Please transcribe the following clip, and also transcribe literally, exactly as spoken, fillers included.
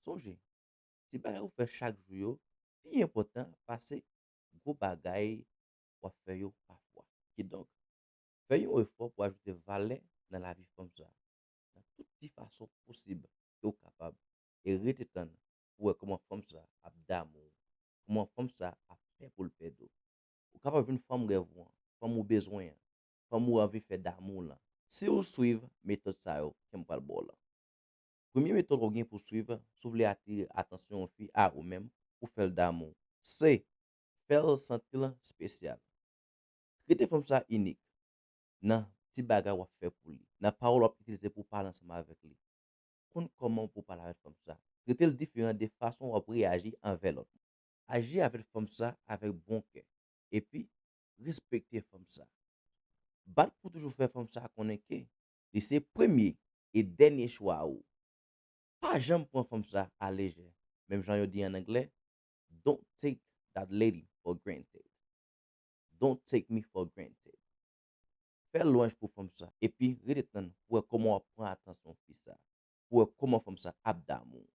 Sonje, ti bagay ou fè chak jou yo pi enpòtan pase gwo bagay w ap fè yo pafwa. Kidonk, fè yon efò pou ajoute valè nan lavi fanm sa a nan tout ti fason posib ke w kapab, e rete tann pou wè kòman fanm sa a ap damou w, kòman fanm sa a ap pè pou l pèdi w. Ou kapab jwenn fanm rèv ou an, fanm ou bezwen an, fanm ou anvi fè damou w lan, si w swiv metòd sa yo ke m pral ba w lan. Premye metòd w gen pou w swiv si w vle atire atansyon yon fi a ou menm pou fè l damou w, se fè l santi l espesyal. Trete fanm sa inik nan ti bagay w ap fè pou li, nan pawòl w ap itilize pou w pale ansanm avèk li. Konn kòman pou w pale avèk fanm sa. Trete l diferan de fason w ap reyaji anvè lòt moun. Aji avèk fanm sa avèk bon kè, epi respekte fanm sa. Bat pou toujou fè fanm sa konnen ke li se premye e dènye chwa ou. Pa janm pran fanm sa alejè. Menm jan yo di an anglè, "Don't take that lady for granted." "Don't take me for granted." Fè lwanj pou fanm sa, epi rete tann pou wè kòman w ap pran atansyon fi sa, pou wè kòman fanm sa ap damou w.